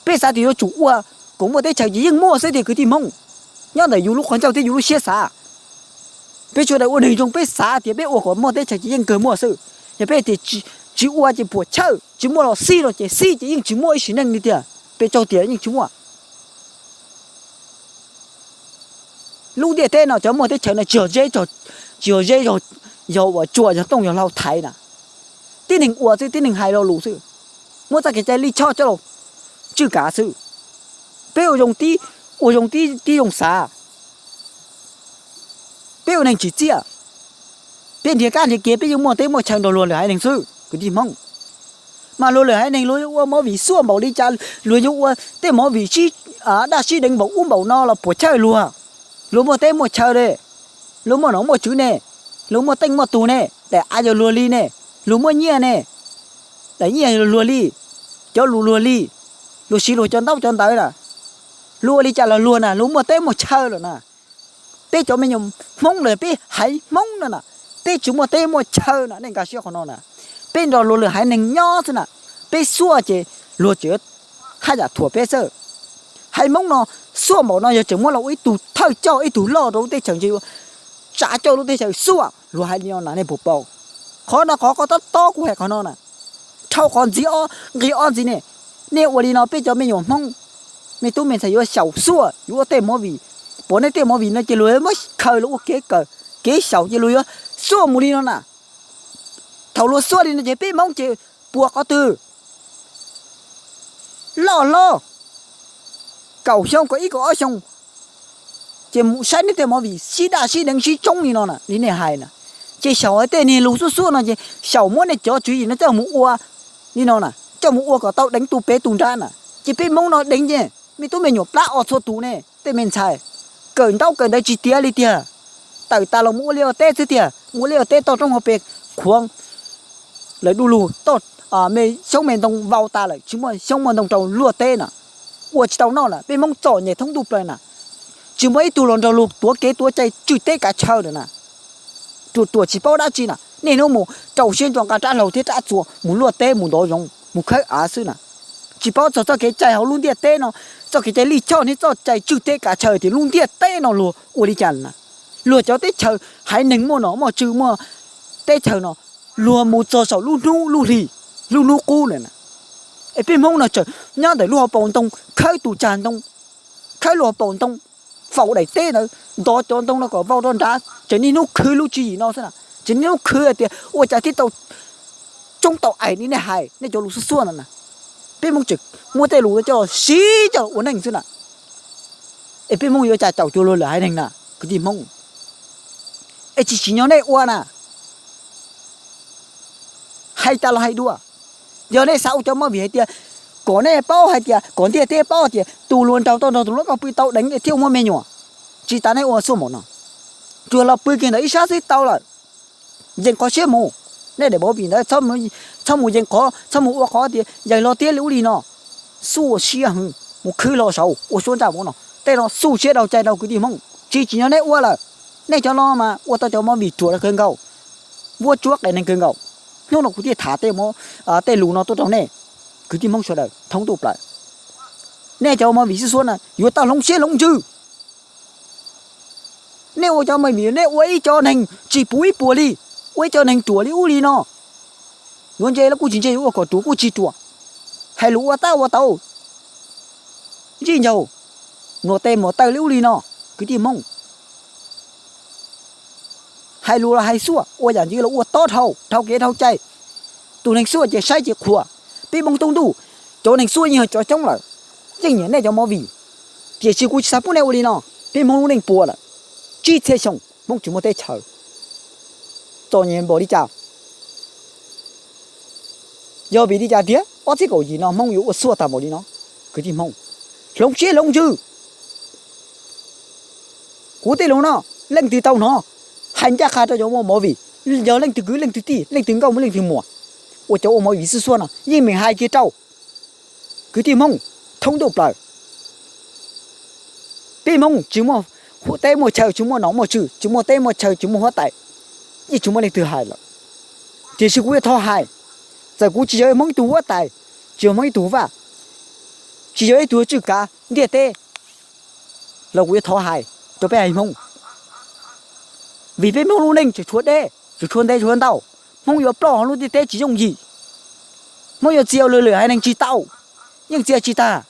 Peb xav tias yuav tsum ua kom muaj teb chaws ces yeej muaj xwb tiag kwv tij Hmoob. Nyob ntawm yus lub qhov ncauj thiab yus lub siab xav, peb sawv daws ua neeg zoo peb xav tias peb ua kom muaj teb chaws ces yeej kawg muaj xwb. Yog peb tias tsis ua ces puas chawj, tsis muaj los xij no ces xij ces yeej tsis muaj ib sim neej li tiag, peb tsaug tias yeej tsis muaj. Lub ntiaj teb no cov muaj teb chaws no tsis yog zeb, tsis yog zeb, yog uas tsua yog tooj yog hlau thaiv na. Tib neeg ua xwb, tib neeg hais lo lus xwb, muab txoj kev cai lij choj coj los tswj kav xwb. Peb ua zoo tib, ua zoo tib, tib zoo xav, peb ua neeg tsim txiaj, peb nrhiav kab nrhiav kev peb yuav muaj teb muaj chaw nrog luag lwm haiv neeg xwb kwv tij Hmoob. Mas luag lwm haiv neeg luag yuav ua movie xuaj npaum li cas, luag yuav ua tej movie sib daj sib deev npaum ub npaum no los puas chawj luag. Luag muaj teb muaj chaw ne, luag muaj nom muaj tswv ne, luag muaj teej muaj tug ne, daim av yog luag li ne, luag muaj nyiaj ne, daim nyiaj yog luag li, cov lus luag li, luag siv luag cov ntaub cov ntawv na, luag ua li cas los luag na, luag muaj teb muaj chaw lawm na. Peb cov me nyuam Hmoob los peb haiv Hmoob no na, peb tsis muaj teb muaj chaw na, nej nkag siab qhov no na. Peb nrog luag lwm haiv neeg nyob xwb na, peb xuaj ces luag tseem haj yam thuam peb xwb. Haiv Hmoob no xuaj npaum no yog tseem muab los ua ib tug thawj coj ib tug loj rau lub teb chaws ntshe yuav tsav coj lub teb chaws xuaj, luag hais li no na nej puas paub? Qhov no qhov koj tob tob kuv hais qhov no na, dhau qhov ntxiv ob nqi ob ntxiv ne. Nej ua li no peb cov me nyuam Hmoob me tub me ntxhais yuav xyaum xuaj yuav ua tej movie, pom nej tej movie no ces luag muab khaws los ua kev kawm kev xyaum ces luag yuav xuaj mus li no na. Thaum luag xuaj li no ces peb Hmoob ces puas qhov twg? Loj hlob kaum xyoo kaum ib kaum ob xyoo ces mus saib nej tej movie sib daj sib deev sib tsoob li no na li nej hais na, ces xyaum hais tej niag lus xuaj xuaj no ces xyaum muab nej cov tswv yim no coj mus ua li no na, coj mus ua kom tau deev tu pem tu nrab na. Ces peb Hmoob no deev ces me tub me nyuam plab o txhua tus ne, tej me ntxhais kawm ntaub kawm ntawv tsis tiav li tiag, tawm tas los mus ua liaj ua teb xwb tiag, mus ua liaj ua teb toj roob hauv pes khuav lawm du lug, toj me xyoob me ntoo vau tas lawm tsis muaj xyoob muaj ntoo rau luaj teb na, ua tsis tau noj na. Peb Hmoob txom nyem thoob ntuj plaws na, tsis muaj ib tug los nrog luag tuav kev tuav cai tswj teb kav chaw lawm na. Ruam ruam tsis paub dab tsi na, niaj hnub mus rau siab ntso nqa rab hlau thiab rab txuas mus luaj teb mus ntov zoov mus khawb av xwb na. Tsis paub txog txoj kev cai hauv lub ntiaj teb no, txoj kev cai lij choj thiab txoj cai tswj teb kav chaw tias lub ntiaj teb no luag ua li cas na. Luag cov teb chaws haiv neeg muaj nom muaj tswv muaj teb chaws no luag mus txog saum lub hnub lub hli, lub hnub qub lawm na. Es peb Hmoob no tseem nyob ntawm lub hauv paus ntoo khawb tus tsag ntoo, khawb lub hauv paus ntoo, faus daim teb ntawd ntov cov ntoo no kom vau rau nrad, tseem niaj hnub khwv lub tswv yim no xwb na. Tseem niaj hnub khwv hais tias ua cas thiaj tau tsoob tau aim li nej hais nej cov lus xuaj xuaj no na. Peb Hmoob tseem muab tej lus no coj los siv coj los ua neej xwb na. Es peb Hmoob yuav cas caum cuag luag lwm haiv neeg na kwv tij Hmoob? Es tsis tsim nyog nej ua na. Hais tas los hais dua, yog nej xav ua cov movie hais tias kom nej paub hais tias kom ntiaj teb paub tias tus hluas nraug tau nrog tus hluas nkauj pw tau deev thiab ua muaj me nyuam, tsis tas nej ua xuaj npaum no, tsuas los pw kiag ntawm ib sab xwb tau lawm. Yees qhov siab mus, nej daim movie ntawd txhob mus yees qhov, txhob mus ua qhov tias yawg hlob thiab li ub li no, xuj siab heev, mus khwv hlo saud ua suab ntsaj mus no, tej no xuj siab dhau cai dhau kwv tij Hmoob, tsis tsim nyog nej ua lawm. Nej cov no mas ua tau cov movie ruam kawg nkaus, vuab tsuab qias neeg kawg nkaus. Hnub no kuv thiaj tham tej lus no tuaj rau nej kwv tij Hmoob sawv daws thoob ntuj plaws. Nej cov movie xwb xuab na yuav tau hloov siab hloov ntsws. Nej ua cov movie nej ua ib co neeg tsis puv ib puas li, ua ib co neeg ruam li ub li no. Yuav ntse los kuj tsis ntse, yuav ua kom ruam kuj tsis ruam. Hais lus ua tab ua tau, zij ncaug, mluas tes mluas taw li ub li no, kwv tij Hmoob. Hais lus los hais xuaj, ua yam ntxiv los ua tob dhau, dhau kev dhau cai. Tus neeg xuaj ces saib ces qhuas. Peb Hmoob tub ntuj, cov neeg xuaj yeej yog cov coob lawm, yeej nyiam nej cov movie. Tiam sis kuv tsis xav pub nej ua li no. Peb Hmoob lub neej puas lawm, tsib txhiab xyoo Hmoob tsis muaj teb chaws, txom nyem npaum li cas? Yog vim li cas tiag ob txhiab kaum yim no Hmoob yuav ua xuaj tag npaum li no? Kwv tij Hmoob, hloov siab hloov ntsws. Kuv tej lus no, leej twg tau hnov, hais ncaj qha rau cov ua movie, yog leej twg kwv leej twg tij, leej twg nkauj leej twg muam, ua cov ua movie xwb xuab no yeej meem hais kiag rau. Kwv tij Hmoob thoob ntuj plaws, peb Hmoob tsis muaj teb muaj chaw, tsis muaj nom muaj tswv, tsis muaj teb muaj chaw, tsis muaj huab tais, yeej tsis muaj leej twg hais lawm. Tiam sis kuv yuav thov hais, txawm kuv tsis yog Hmoob ib tug huab tais, tsis yog Hmoob ib tug vaj, tsis yog ib tug tswj kav ntiaj teb los kuv yuav thov hais rau peb haiv Hmoob, vim peb Hmoob lub neej tseem tshuav deb, tseem tshuav ntev tshuav ntau, Hmoob yuav ploj hauv lub ntiaj teb tsis yooj yim. Hmoob yuav txia ua luag lwm haiv neeg tsis tau, yeej txia tsis tag.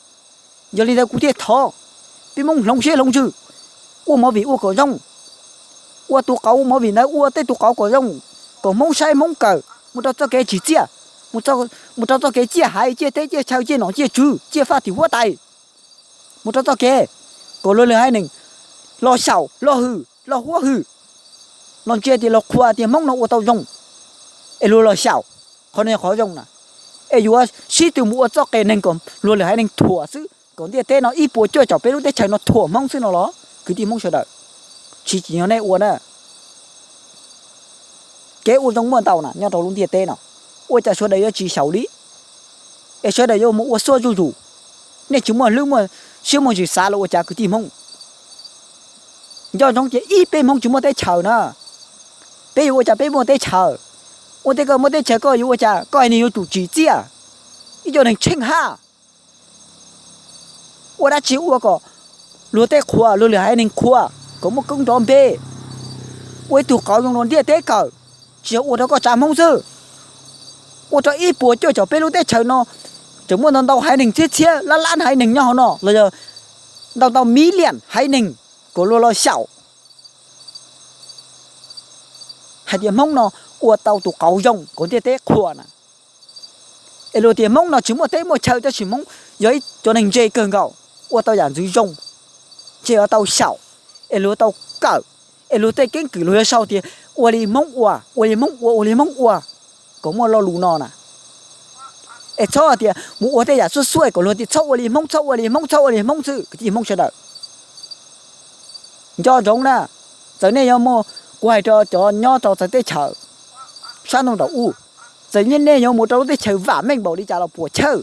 Yog li ntawd kuv thiaj thov peb Hmoob hloov siab hloov ntsws, ua movie ua kom zoo, ua tus qauv ua movie ntawd ua tej tus qauv kom zoo, kom Hmoob saib Hmoob kawm mus rau txoj kev tsim txiaj, mus rau txoj kev ciaj haiv ciaj teb ciaj chaw ciaj nom ciaj tswv ciaj faj tim huab tais, mus rau txoj kev kom luag lwm haiv neeg los xyaum los hwm los huab hwm, los ntsia tias los qhuas tias Hmoob no ua tau zoo, es luag los xyaum. Qhov no yog qhov zoo na, es yuav sib tw mus ua txoj qe neeg kom luag lwm haiv neeg thuam xwb, kom ntiaj teb no ib puas cuaj caum peb lub teb chaws no thuam Hmoob xwb no los kwv tij Hmoob sawv daws? Tsis tsim nyog nej ua na. Kev ua zoo muaj ntau na nyob rau lub ntiaj teb no, ua cas sawv daws yuav tsis xyaum li, es sawv daws yuav mus ua xuaj zuj zus? Nej tsis muaj hlwb muaj siab muaj ntsws xav los ua cas kwv tij Hmoob? Nco ntsoov ces ib peb Hmoob tsis muaj teb chaws na, peb yuav ua cas peb muaj teb chaws? Ua ntej koj muaj teb chaws koj yuav ua cas? Koj haiv neeg yuav tsum tsim txiaj, ib co neeg tsheej haj. Ua dab tsi ua kom luag tej qhuas, luag lwm haiv neeg qhuas, kom muaj koob nrov npe, ua ib tug qauv zoo rau ntiaj teb kawm, tsis yog ua rau koj tsav Hmoob xwb. Ua rau ib puas cuaj caum peb lub teb chaws no tseem muaj ntau ntau haiv neeg, txhiab txhiab lab lab haiv neeg nyob hauv no los yog ntau ntau million haiv neeg kom luag los xyaum hais tias Hmoob no ua tau tus qauv zoo kom ntiaj teb qhuas na. Es luag tias Hmoob no tsis muaj teb muaj chaw tab sis Hmoob yog ib cov neeg ntse kawg nkaus, ua tau yam ntxwv zoo, ces yuav tau xyaum, es luag tau kawm, es luag tej keeb kwm luag yuav sau tias ua li Hmoob ua, ua li Hmoob ua, ua li Hmoob ua, kom muaj lo lus no na. Es txhob tias mus ua tej yam xuab xuab kom luag tias txhob ua li Hmoob, txhob ua li Hmoob, txhob ua li Hmoob xwb kwv tij Hmoob sawv daws. Nco ntsoov na, txawm nej yuav mus, kuv hais rau cov nyob rau txawv teb chaws sab ntuj nraum ub, txawm nej yuav mus rau lub teb chaws vam meej npaum li cas los puas chawj,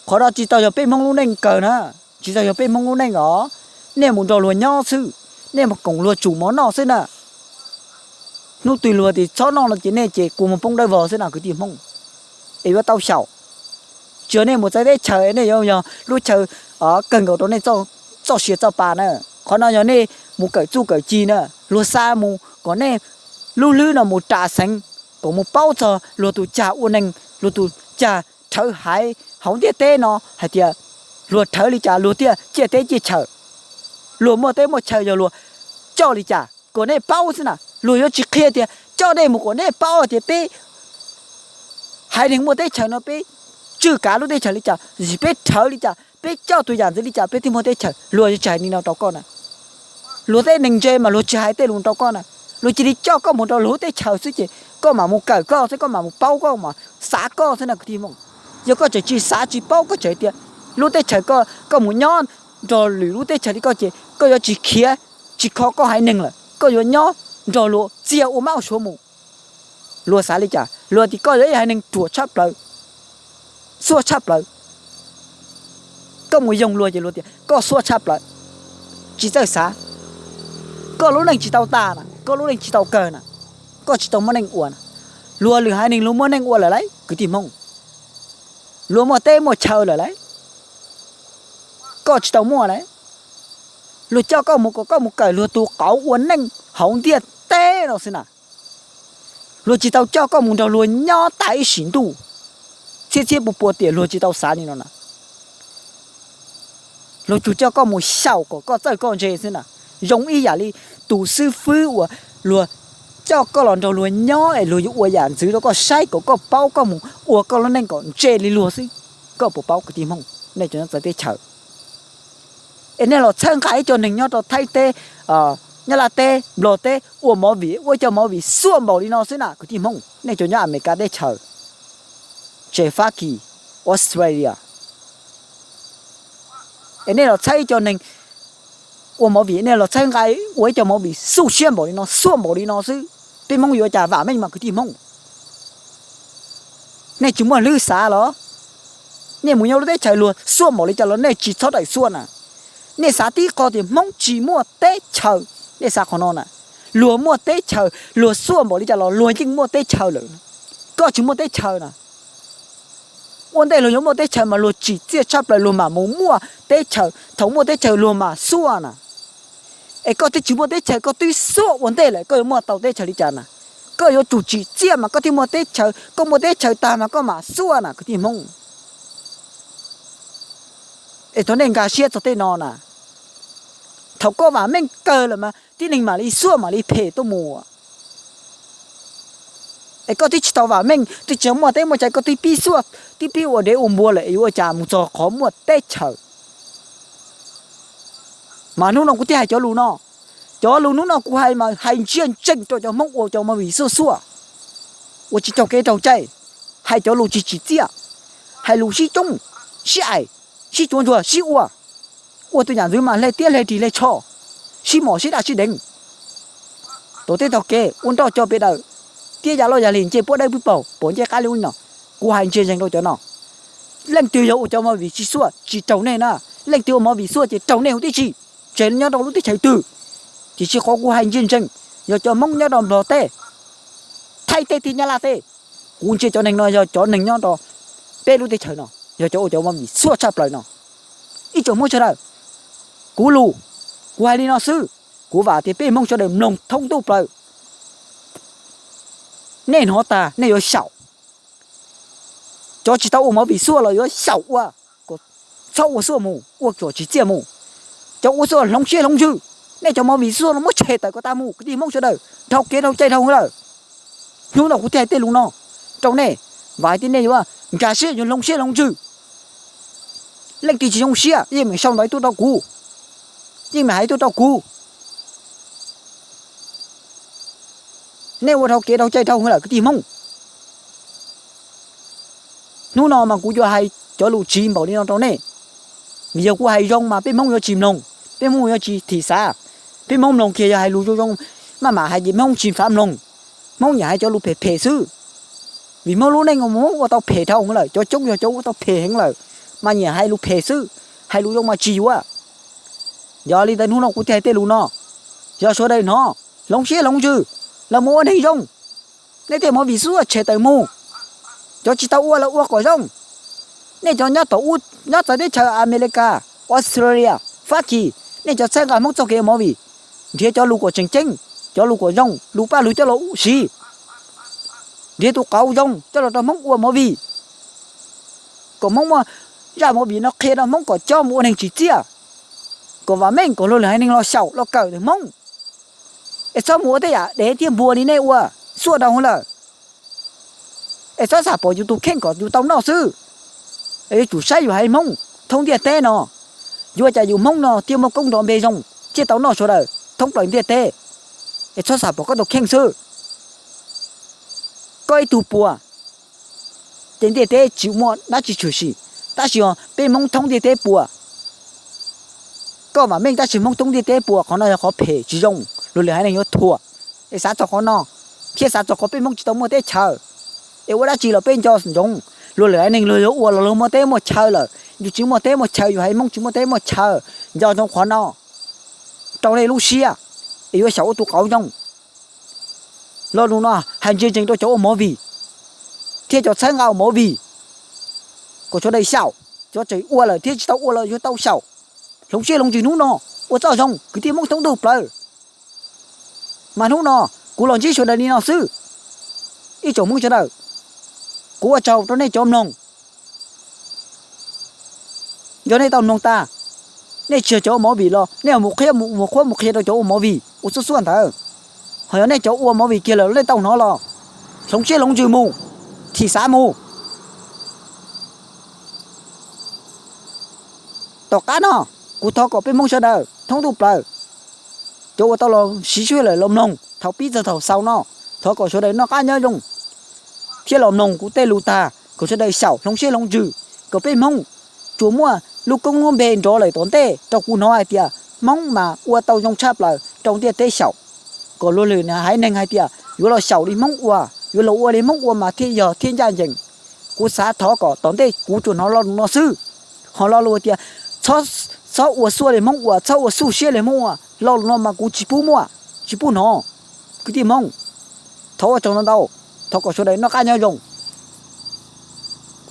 qhov no tsis tau yog peb Hmoob lub neej kawg na, tsis tau yog peb Hmoob lub neej os. Nej mus nrog luag nyob xwb, nej mus koom luag tsum mov noj xwb na. Hnub twg luag tias txhob noj no ces nej ces kua muag poob dawb vog xwb no kwv tij Hmoob. Es yuav tau xyaum, tsis yog nej mus txawv teb chaws nej yuav yog lub chaw kawg nkaus rau nej txoj sia txoj pa na. Qhov no yog nej mus kawm txuj kawm ci na, luag xa mus kom nej lub hlwb no mus ras xeev, kom mus paub txog luag tus cag ua neeg, luag tus cag rhawv haiv hauv ntiaj teb no hais tias luag rhawv li cas luag thiaj ciaj teb ciaj chaw, luag muaj teb muaj chaw yog luag coj li cas kom nej paub xwb na. Luag yuav tsis qhia tias coj nej mus kom nej paub tias peb haiv neeg muaj teb chaws no peb tswj kav lub teb chaws li cas, peb rhawv li cas, peb coj tus yam ntxwv li cas peb thiaj muaj teb chaws, luag yuav tsis hais li no rau koj na. Luag tej neeg ntse mas luag tsis hais tej lus rau koj na, luag cia li coj koj mus rau luag lub teb chaws xwb ces koj mam mus kawm koj xwb, koj mam mus paub koj mam xav koj xwb na kwv tij Hmoob. Yog koj tseem tsis xav tsis paub, koj tseem hais tias lub teb chaws koj, koj mus nyob nrog lwm lub teb chaws li koj ces koj yuav tsis khiav, tsis kho koj haiv neeg lawm, koj yuav nyob nrog luag txiag ua mab ua suav mus. Luag xav li cas? Luag tias koj yog ib haiv neeg ruam tshaj plaws, xuaj tshaj plaws. Koj mus yoog luag ces luag tias koj xuaj tshaj plaws, tsis txawj xav. Koj lub neej tsis tau tas na, koj lub neej tsis tau kawg na, koj tsis tau muaj neej ua na. Luag lwm haiv neeg luag muaj neej ua lawm lauj kwv tij Hmoob, luag muaj teb muaj chaw lawm lauj. Koj tsis tau muaj na. Luag coj koj mus kom koj mus kawm luag tus qauv ua neej hauv ntiaj teb no xwb na. Luag tsis tau coj koj mus nrog luag nyob tas ib sim ntuj. Txhiab txhiab pua pua tiam luag tsis tau xav li no na. Luag tsuas coj koj mus xyaum kom koj txawj koj ntse xwb na. Zoo ib yam li tus xib fwb uas luag coj koj los nrog luag nyob es luag yuav ua yam ntxwv rau koj saib kom koj paub koj mus ua koj lub neej kom ntse li luag xwb. Koj puas paub kwv tij Hmoob, nej cov nyob txawv teb chaws? Es nej los txhawb nqa ib co neeg nyob rau Thaib teb, Nyab Laj teb, Nplog teb ua movie, ua ib co movie xuaj npaum li no xwb na kwv tij Hmoob, nej cov nyob Amelikas teb chaws, tsev Fab Kis, Australia. Es nej los txhawb ib co neeg ua movie, nej los txhawb nqa ua ib co movie xuj siab npaum li no, xuaj npaum li no xwb, peb Hmoob yuav cas vam meej mas kwv tij Hmoob? Nej tsis muaj hlwb xav los? Nej mus nyob lub teb chaws luag xuaj npaum li cas los nej tsis txhob daim xuaj na. Nej xav tib qho tias Hmoob tsis muaj teb chaws, nej xav qhov no na. Luag muaj teb chaws, luag xuaj npaum li cas los luag yeej muaj teb chaws lawm. Koj tsis muaj teb chaws na. Ua ntej luag yuav muaj teb chaws mas luag tsim txiaj tshaj plaws luag mam mus muaj teb chaws, thaum muaj teb chaws luag mam xuaj na. Es koj twb tsis muaj teb chaws koj twb xuaj ua ntej lawm koj yuav muaj tau teb chaws li cas na? Koj yuav tsum tsim txiaj mas koj thiaj muaj teb chaws, koj muaj teb chaws tag mas koj mam xuaj na kwv tij Hmoob. Es thov nej nkag siab txog tej no na. Thaum koj vam meej kawg lawm mas tib neeg mam li xuaj mam li phem tuaj mus. Es koj twb tsis tau vam meej, twb tsis muaj teb muaj chaw, koj twb pib xuaj, twb pib ua dev ua npua lawm es yuav ua cas mus txog qhov muaj teb chaws? Mas hnub no kuv thiaj hais cov lus no. Cov lus hnub no kuv hais mas hais ntsia ntsees rau cov Hmoob ua cov movie xuaj xuaj, ua tsis raug kev raug cai, hais cov lus tsis tsim txiaj, hais lus sib coob, sib aim, sib cuav ntsuag sib ua, ua tus yam ntxwv mas hle tiab hle ris hle tsho, sib mos sib daj sib deev. Tuav tej taug kev ua nroj co pem daws, tiab ya loj ya li ncej puab dawb pwb paug pom ncej qab li ub no. Kuv hais ntsia ntsees rau cov no. Leej twg yog ua cov movie tsis xuaj tsis raug nej na, leej twg ua movie xuaj ces raug nej huv tib si, tsis hais nyob rau lub teb chaws twg. Tiam sis qhov kuv hais ntsia ntsees yog cov Hmoob nyob rau Nplog teb, Thaib teb thiab Nyab Laj teb. Kuv ntsia cov neeg no yog cov neeg nyob rau peb lub teb chaws no, yog cov ua cov movie xuaj tshaj plaws no. Ib tsoom Hmoob sawv daws, kuv lus, kuv hais li no xwb, kuv vam tias peb Hmoob sawv daws mloog thoob ntuj plaws. Nej hnov tas nej yuav xyaum. Cov tsis tau ua movie xuaj los yuav xyaum ua, kom txhob ua xuaj mus, ua kom tsim txiaj mus. Cov ua xuaj hloov siab hloov ntsws, nej cov movie xuaj no muab tshem tawm kom tas mus kwv tij Hmoob sawv daws, dhau kev dhau cai dhau lawm. Hnub no kuv thiaj hais tej lus no rau nej, vam hais tias nej yuav nkag siab yuav hloov siab hloov ntsws. Leej twg tsis zoo siab yeej meem sau ntawv tuaj rau kuv, yeej meem hais tuaj rau kuv. Nej ua dhau kev dhau cai dhau lawm kwv tij Hmoob. Hnub no mas kuv yuav hais cov lus tsiv npaum li no rau nej, vim yog kuv hais zoo mas peb Hmoob yuav tsis mloog, peb Hmoob yuav tsis thim xav. Peb Hmoob mloog kiag yog hais lus zoo zoo, maj mam hais ces Hmoob tsis xav mloog. Hmoob nyiam hais cov lus phem phem xwb, vim Hmoob lub neej mus ua tau phem dhau lawm, cov coob yog cov ua tau phem heev lawm, mas nyiam hais lus phem xwb, hais lus zoo mas tsis yuav. Yog li ntawd hnub no kuv thiaj hais tej lus no, yog sawv daws hnov, hloov siab hloov ntsws, los mus ua neeg zoo. Nej tej movie xuaj tshem tawm mus, cov tsis tau ua los ua kom zoo. Nej cov nyob tom ub, nyob txawv teb chaws Amelikas, Australia, Fab Kis, nej cov txhawb nqa Hmoob txoj kev ua movie, nrhiav cov lus kom tseem ceeb, cov lus kom zoo, lus paj lug coj los siv, nrhiav tus qauv zoo coj los rau Hmoob ua movie, kom Hmoob muaj zaj movie no qhia rau Hmoob kom cob mus ua neeg tsim txiaj, kom vam meej, kom luag lwm haiv neeg los xyaum los kawm ntawm Hmoob. Es txhob mus ua tej yam dev thiab npua li nej ua, xuaj dhau lawm. Es txhob xam pom yus tus kheej kom yus tau noj xwb. Es yuav tsum saib yus haiv Hmoob thoob ntiaj teb no, yuav ua cas yus Hmoob no thiaj muaj koob nrov npe zoo, thiaj tau noj sawv daws thoob plaws ntiaj teb. Es txhob xam pom koj tus kheej xwb. Koj ib tug puas, ces ntiaj teb tsis muaj dab tsi tshwm sim, tab sis os peb Hmoob thoob ntiaj teb puas. Koj vam meej tab sis Hmoob thoob ntiaj teb puas, qhov no yog qhov phem tsis zoo, luag lwm haiv neeg yuav thuam. Es xav txog qhov no, thiab xav txog qhov peb Hmoob tsis tau muaj teb chaws. Es ua dab tsi los peb nco ntsoov, luag lwm haiv neeg luag yuav ua los luag muaj teb muaj chaw lawm, yus tsis muaj teb muaj chaw, yus haiv Hmoob tsis muaj teb muaj chaw. Nco ntsoov qhov no rau nej lub siab, es yuav xyaum ua tus qauv zoo. Lo lus no hais ntsia ntsees rau cov ua movie thiab cov txhawb nqa ua movie, kom sawv daws xyaum. Cov tseem ua lawm thiab tsis tau ua los yuav tau xyaum. Hloov siab hloov ntsws hnub no, ua txoj zoo kwv tij Hmoob thoob ntuj plaws. Mas hnub no kuv los ntsib sawv daws li no xwb. Ib tsoom Hmoob sawv daws, kuv ua tsaug rau nej cov mloog. Yog nej tau mloog tag, nej tsis yog cov ua movie los nej mus qhia, mus qhuab mus qhia rau cov ua movie ua xuj xuaj ntawd. Ho yog nej cov ua movie kiag lawm nej tau hnov los, hloov siab hloov ntsws mus, thim xav mus. Tom qab no, kuv thov kom peb Hmoob sawv daws thoob ntuj plaws, cov uas tau los siv sij hawm lawm los mloog thaum pib txog thaum xaus no, thov kom sawv daws noj qab nyob zoo thiab los mloog kuv tej lus tag kom sawv daws xyaum hloov siab hloov ntsws, kom peb Hmoob tsuas muaj lub koob lub npe nrov lawm tom ntej rau kuv hnov hais tias Hmoob mas ua tau zoo tshaj plaws rau ntiaj teb xyaum, kom luag lwm haiv neeg hais tias yuav los xyaum li Hmoob ua, yuav los ua li Hmoob ua mas thiaj yog thiaj ncaj ncees. Kuv xav thov kom tom ntej kuv tsuas hnov lo lus no xwb. Ho lo lus tias txhob ua xuaj li Hmoob ua, txhob ua xuj siab li Hmoob ua, lo lus no mas kuv tsis pub muaj, tsis pub hnov. Kwv tij Hmoob, thov ua tsaug ntau ntau, thov kom sawv daws noj qab nyob zoo.